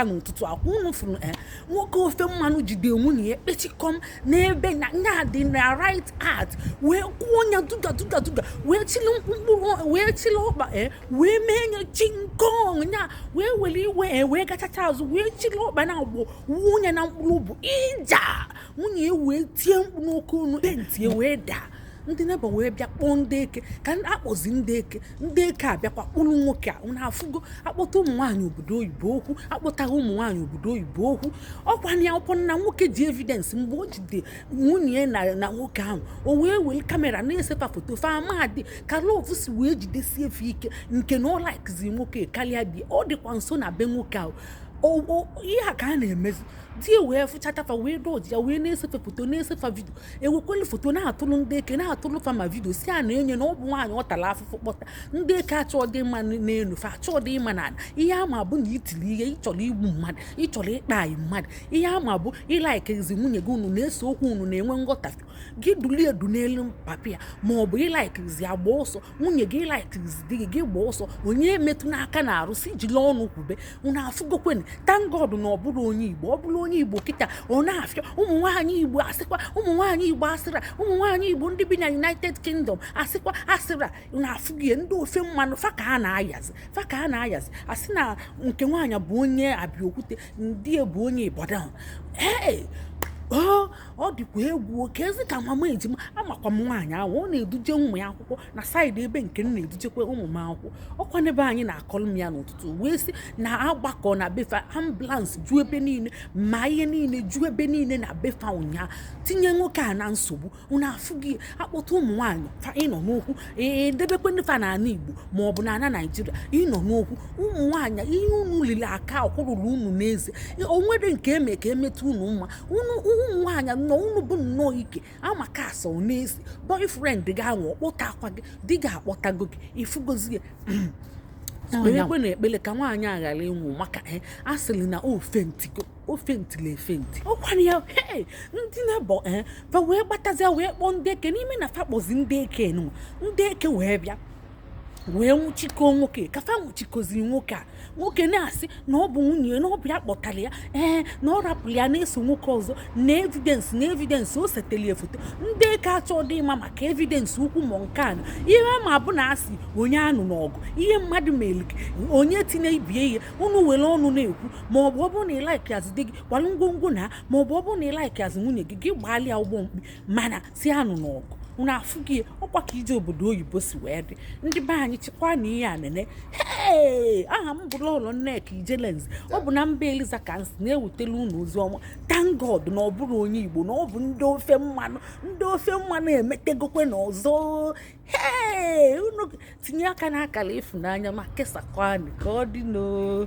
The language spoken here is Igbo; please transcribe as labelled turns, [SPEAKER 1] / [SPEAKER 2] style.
[SPEAKER 1] N'ụtụtụ akwa unu fụrụ nwoke ofe mmanụ jide nwunye ya kpechikọm n'ebe na nya dị na right art, wee kwụọ ya duga duga duga, wee chili mkpụrụ, wee chili ọkpa, wee mee ya chinkong nya, wee were iwe wee gachacha azụ, wee chili ọkpa na agbọ wuo ya na mkpụrụ bụ ija. Nwunye ya wee tie mkpu n'oke onu, pentie wee daa. Ndị neighbour wee bịa kpọọ ndị eke ka akpọzi ndị eke. Ndị eke abịakwa kpụrụ nwoke a. Unu afụgo, akpọta ụmụ nwaanyị obodo oyibo okwu, akpọtaghị ụmụ nwaanyị obodo oyibo okwu. Ọkwa na akwụkwọ na nwoke ji evidence mgbe o jide nwunye ya na nwoke ahụ, o wee were camera na-esefa foto fa amadị ka love si wee jidesie efe ike nke na ọ likezi nwoke karịa di. Ọ dịkwa nso na be nwoke ahụ. Ihe a ka a na-emezi. Di ya wee fụchatafa, wee dọji ya, wee na-esefe foto, na-esefa video, ewekwelu foto na-atụrụ ndị eke, na-atụrụ fa ma video si a na-enye na ọ bụ nwaanyị ọ tara afụfụ kpọta. Ndị eke achọ dị mma n'elu, fa achọ dị mma n'ala. Ihe ama bụ na itiri ihe, ịchọrọ igbu mmadụ, ịchọrọ ịkpa anyị mmadụ. Ihe ama bụ ịlikezi nwunye gị, unu na-ese okwu, unu na-enwe nghọtafie, gị dulie edu n'elu papi ya, ma ọ bụ ịlikezi agba ọsọ nwunye gị, ịlikezi di gị, gị gba ọsọ. Onye metụ n'aka na arụ si jiri ọnụ kwube. Unu afụgokweni. Thank God na ọ bụrụ onye Igbo, ọ bụrụ onye Igbo kịta ọ na-afịa ụmụ nwaanyị Igbo, asịkwa ụmụ nwaanyị Igbo asịra, ụmụ nwaanyị Igbo ndị bi na United Kingdom asịkwa asịra. Unu afụghị ndị ofe mmanụ fa ka a na-ayazi, fa ka a na-ayazi, asị na nke nwaanyị bụ onye Abịaokwute, ndị bụ onye Ibadan. Ee, ọ dịkwa egwu. Ka ezi ka mama ejima amakwa m nwaanyị ahụ, ọ na-eduje ụmụ ya akwụkwọ na side ebe nke m na-edujekwa ụmụ m akwụkwọ. Ọkwa n'ebe anyị na-akọlụ m ya n'ụtụtụ, wee sị na agbakọ na befa, ambulance ju ebe niile, ma ihe niile ju ebe niile na befa ụnyaa, tinye nwoke a na nsogbu. Unu afụghị, akpọta ụmụ nwaanyị fa ịnọ n'okwu, ee, debekwe ndị fa n'ala Igbo ma ọ bụ n'ala Naijiria ịnọ n'okwu ụmụ nwaanyị. Ihe unu liri aka akwụrụrụ unu n'eze, o nwere nke eme ka emetụ unu mma. Unu ụmụ nwaanyị nọ, unu bụ nnọọ ike amaka asọ n'ezi. Boyfriend gị ahụ ọkpọta akwa gị, di gị akpọtago gị, ịfụgozie. Kperekwe na ekpere ka nwaanyị a ghara ịnwụ, maka a sịrị na o faintigo, o faintili efainti. Ọkwana ya he ndị neighbour fa wee gbatazia, wee kpọọ ndị eke n'ime na fa kpọzi ndị eke nụ. Ndị eke wee bịa, wee nwụchikọọ nwoke. Ka fa nwụchikọziri nwoke a, nwoke na-asị na ọ bụ nwunye ya, na ọ bụ ya kpọtara ya, na ọ rapụrụ ya na-eso nwoke ọzọ, na evidence, na evidence, o seteli ya foto. Ndị eke achọ dị ịma maka evidence ukwu ma nke a. Ihe ama bụ na asị onye anụ n'ọgụ, ihe mmadụ mere gị, onye tinye ibie ihe unu were ọnụ na-ekwu, ma ọ bụ ọ bụrụ na ị likeazi di gị, kwalụ ngwongwo na, ma ọ bụ ọ bụrụ na ị likeazi nwunye gị, gị gbalịa ụgbọ mkpi, mana si anụ n'ọgụ. Unu afụghị, ọkwa ka ije obodo oyibo si wee dị. Ndị be anyị, chịkwa na ihe a nene. Hey, aha m bụ Lọlọ Nneka Ijelenze. Ọ bụ na mba Eliza ka nsi na-ewetara unu ozi ọma. Thank God na ọ bụrụ onye Igbo, na ọ bụ ndị ofe mmanụ. Ndị ofe mmanụ emetegokwe na ọzọ. Hey, unu tinye aka n'akara ịfụnanya ma kesakwanụ ka ọ dị n'o.